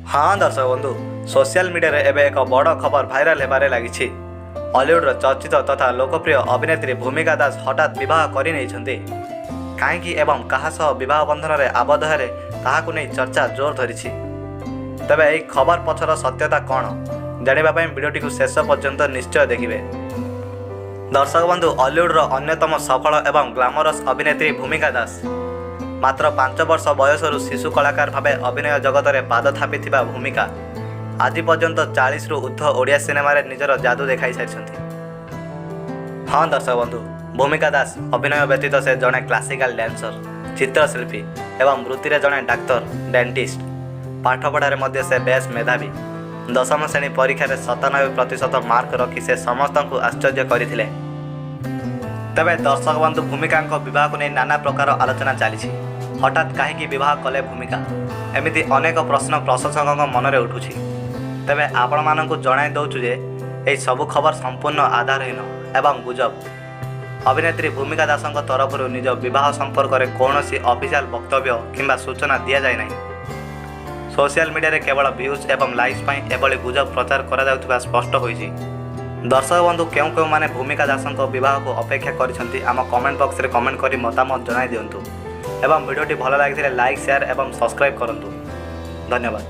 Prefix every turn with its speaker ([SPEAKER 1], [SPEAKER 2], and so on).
[SPEAKER 1] ହଁ ଦର୍ଶକ ବନ୍ଧୁ, ସୋସିଆଲ ମିଡ଼ିଆରେ ଏବେ ଏକ ବଡ଼ ଖବର ଭାଇରାଲ ହେବାରେ ଲାଗିଛି। ଅଲିଉଡ଼ର ଚର୍ଚ୍ଚିତ ତଥା ଲୋକପ୍ରିୟ ଅଭିନେତ୍ରୀ ଭୂମିକା ଦାସ ହଠାତ୍ ବିବାହ କରିନେଇଛନ୍ତି। କାହିଁକି ଏବଂ କାହା ସହ ବିବାହ ବନ୍ଧନରେ ଆବଦ୍ଧ ହେଲେ, ତାହାକୁ ନେଇ ଚର୍ଚ୍ଚା ଜୋର ଧରିଛି। ତେବେ ଏହି ଖବର ପଛର ସତ୍ୟତା କ'ଣ ଜାଣିବା ପାଇଁ ଭିଡ଼ିଓଟିକୁ ଶେଷ ପର୍ଯ୍ୟନ୍ତ ନିଶ୍ଚୟ ଦେଖିବେ। ଦର୍ଶକ ବନ୍ଧୁ, ଅଲିଉଡ଼ର ଅନ୍ୟତମ ସଫଳ ଏବଂ ଗ୍ଲାମରସ୍ ଅଭିନେତ୍ରୀ ଭୂମିକା ଦାସ। ମାତ୍ର 5 ବର୍ଷ ବୟସରୁ ଶିଶୁ କଳାକାର ଭାବେ ଅଭିନୟ ଜଗତରେ ପାଦ ଥାପିଥିବା ଭୂମିକା ଆଜି ପର୍ଯ୍ୟନ୍ତ 40ରୁ ଉର୍ଦ୍ଧ୍ୱ ଓଡ଼ିଆ ସିନେମାରେ ନିଜର ଯାଦୁ ଦେଖାଇ ସାରିଛନ୍ତି। ହଁ ଦର୍ଶକ ବନ୍ଧୁ, ଭୂମିକା ଦାସ ଅଭିନୟ ବ୍ୟତୀତ ସେ ଜଣେ କ୍ଲାସିକାଲ ଡ୍ୟାନ୍ସର, ଚିତ୍ରଶିଳ୍ପୀ ଏବଂ ବୃତ୍ତିରେ ଜଣେ ଡାକ୍ତର ଡେଣ୍ଟିଷ୍ଟ। ପାଠପଢ଼ାରେ ମଧ୍ୟ ସେ ବେଶ୍ ମେଧାବୀ। ଦଶମ ଶ୍ରେଣୀ ପରୀକ୍ଷାରେ 97% ମାର୍କ ରଖି ସେ ସମସ୍ତଙ୍କୁ ଆଶ୍ଚର୍ଯ୍ୟ କରିଥିଲେ। ତେବେ ଦର୍ଶକ ବନ୍ଧୁ, ଭୂମିକାଙ୍କ ବିବାହକୁ ନେଇ ନାନା ପ୍ରକାର ଆଲୋଚନା ଚାଲିଛି। ହଠାତ୍ କାହିଁକି ବିବାହ କଲେ ଭୂମିକା, ଏମିତି ଅନେକ ପ୍ରଶ୍ନ ପ୍ରଶଂସକଙ୍କ ମନରେ ଉଠୁଛି। ତେବେ ଆପଣମାନଙ୍କୁ ଜଣାଇ ଦେଉଛୁ ଯେ ଏହି ସବୁ ଖବର ସମ୍ପୂର୍ଣ୍ଣ ଆଧାରହୀନ ଏବଂ ଗୁଜବ। ଅଭିନେତ୍ରୀ ଭୂମିକା ଦାସଙ୍କ ତରଫରୁ ନିଜ ବିବାହ ସମ୍ପର୍କରେ କୌଣସି ଅଫିସିଆଲ ବକ୍ତବ୍ୟ କିମ୍ବା ସୂଚନା ଦିଆଯାଇ ନାହିଁ। ସୋସିଆଲ ମିଡ଼ିଆରେ କେବଳ ଭ୍ୟୁଜ୍ ଏବଂ ଲାଇକ୍ସ ପାଇଁ ଏଭଳି ଗୁଜବ ପ୍ରଚାର କରାଯାଉଥିବା ସ୍ପଷ୍ଟ ହୋଇଛି। ଦର୍ଶକ ବନ୍ଧୁ, କେଉଁ କେଉଁମାନେ ଭୂମିକା ଦାସଙ୍କ ବିବାହକୁ ଅପେକ୍ଷା କରିଛନ୍ତି, ଆମ କମେଣ୍ଟ ବକ୍ସରେ କମେଣ୍ଟ କରି ମତାମତ ଜଣାଇ ଦିଅନ୍ତୁ ଏବଂ ଭିଡ଼ିଓଟି ଭଲ ଲାଗିଥିଲେ ଲାଇକ୍, ସେୟାର ଏବଂ ସବସ୍କ୍ରାଇବ୍ କରନ୍ତୁ। ଧନ୍ୟବାଦ।